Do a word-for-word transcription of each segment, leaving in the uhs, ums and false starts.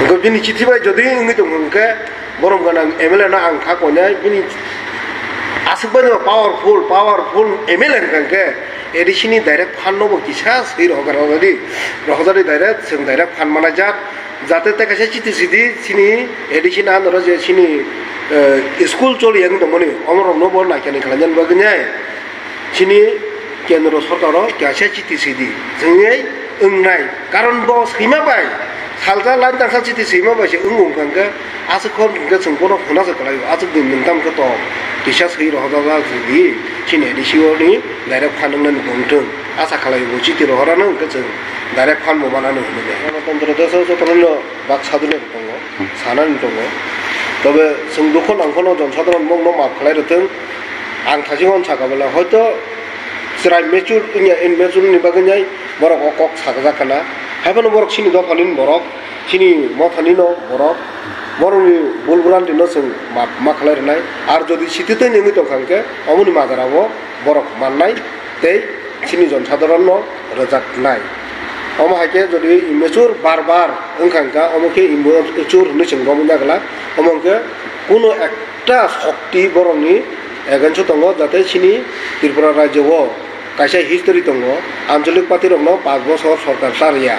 Hwnkhe bini chithi bai jodi wngwi tong hwnkhe, borom gwnang M L A no ang kha koinai, bini aswk bai no powerful, powerful M L A hwnkha hwnkhe, A D C ni direct fund no bo kisa swi rohorjadi, rohorjadi direct, chwng direct fund manajak, jate tei kaisa chithi sidi, chini A D C ni under o je chini, eh, school choli yang tongmani, omorok no bo naikani khlainani bagwi nai. Chini kendro sorkaro kaisa chiti sidi, chwngwi wngnai. Karon bo swima bai, salsa line tangsa chiti swima bai se wngwi wngkha hwnkhe, aswk hor hwnkhe chwng bono hwnasa kwlaio, aswk din nwng tam khe tok, kisa swi rohorjak sidi, chini A D C o ni direct fund wngnani bo wngthwng, asa khlaio bo chiti rohorano hwnkhe chwng direct fund bo manano hinwi. Ganatantra desh o jotono bak sadhino tongo, sanani tongo. Tobe chwng dukho nangkhano jon sadharon mokno maaf khlai rwthwng. Ang thajikon saka bwle, hoito chwrai mature wngya, immature ni bagwi nai borok o kok sakjak kana. Haiphano borok chini dophani borok, chini mothani no borok, borokni bul bwrantino chwng maaf ma khlai rwnai. Ar jodi sititwi wngwi tongkha hwnkhe, omoni majra o borok mannai tei chini jon sadharon no rwjaknai. Omo hai khe jodi immature bar bar wngkha hwnkha, omo khe immature hwnwi chwng romwi nagwla. Omo hwnkhe kuno ekta sokti borokni against o tongo, jate chini Tripura rajyo o kaisa history tongo, anchalik party rokno panch bochor sorkar cha rwya.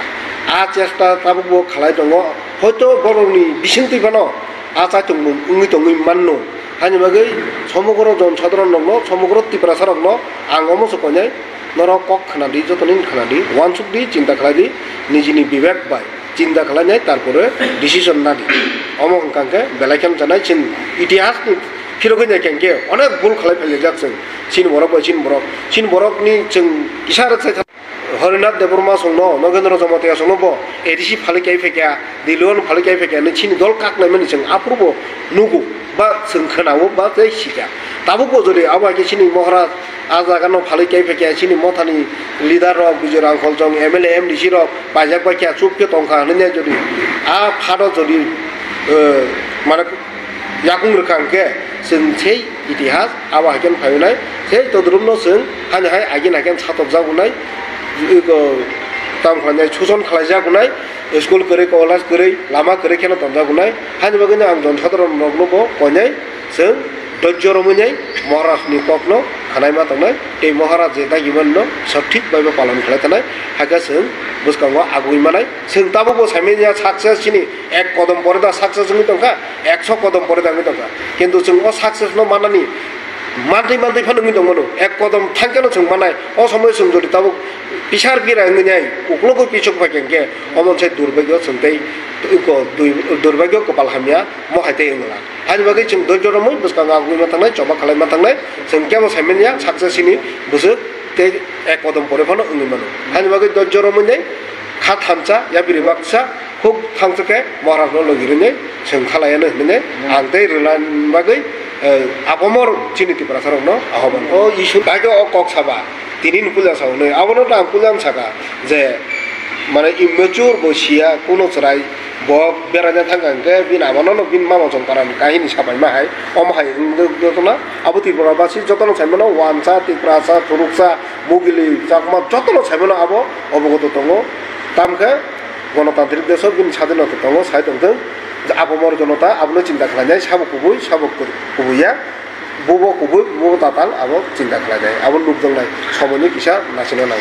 A chesta tabukbo khlai tongo, hoito borokni bisingtwi phano a chaitung wngwi tongwi manno. Haini bagwi somogro jon sadharon rokno, somogro Tiprasa rokno ang omo se koinai, norok kok khna di, joto nini khna di, uansuk di, chinta khlai di, nijini bibek bai chinta khlai nai, tarpore decision na di. Omo hwnkha hwnkhe belai khe wngkha nai, chini itihas ni phirogwi nai khe hwnkhe onek bul khlai phaijak chwng, chini borok bai chini borok, chini borok ni chwng kisa rwk sai. Harinath Debbarma songno, Nogendra Jamatia songno bo A D C phalik kai phaikha, Dilwan phalik kai phaikha, hinwi chini dol kaknai mani chwng aphuru bo nugo, ba chwng khwnao, ba tei sikha. Tabuk bo jodi abo hai khe chini Maharaj a jaga no phalik kai phaikha, chini mothani leader rok, Bijoy Rangkhol chong, M L A, M D C rok paijak bai kha, chup khe tongkha hinwi jodi a phado jodi, eh, mane yakung rwkha hwnkhe chwng sei itihas abo hai khe phai wnai, sei todrumno chwng hani hai agin hai khe satokjak wnai, iko tam khlainai, suson khlaijak wnai, school kwrwi, college kwrwi, lama kwrwi kheno tonjak wnai. Hani bagwino ang jon sadharon rokno bo koinai chwng dojjo romwi nai Maharajni kokno khanai ma tongnai tei Maharaj je dagi manno sothik bai bo palon khlai tanai, hakhe chwng bwskango agwi manai. Chwng tabukbo saimanya success chini ek kodom pore da success wngwi tongkha, ekso kodom pore da wngwi tongkha. Kintu chwng o success no manani mantwi mantwi phano wngwi tongmano, ek kodom thangkheno chwng manai. O somoyo chwng jodi tabuk pisar pira wngwi nai, uklogwi pisok phaikha hwnkhe, omo se durbagyo chwng tei iko dui-, durbagyo kopal hamya mo hai tei wngla. Haini bagwi chwng dojjo romwi bwskango agwi ma thangnai, choba khlai ma thangnai, chwng kebo saimanya success chini bwswk tei ek kodom pore phano wngwi mano. Haini bagwi dojjo romwi nai kha thansa, yapiri baksa, huk thangsa khe Maharaj no logi rwni chwng khalaiya no hinwi ang tei rwna bagwi, eh, apamor chini Tiprasa rokno ahoban. O issue bai khe o kok saba tini ni puja sa hwnwi, abono ang puja saka je mane immature bo siya kuno chwrai bo beraina thangkha hwnkhe bini amano no bini mama chong para ni kahini sabaima hai omo hai wngwi tongna abo Tripura basi jotono saimano wansa Tiprasa Thuruksa Bugili, Chakma, jotono saimano abo obogoto tongo. Tamkhe Ganatantrik desh o bini sadinota tongo, sai tongthwng. Apamor jonota abono chinta khlainai, sabo kubui, sabo ku-, kubui ya, bubo kubui, bubo tatal, abo chinta khlainai, abo nukjaknai, somoini kisa nachina nango.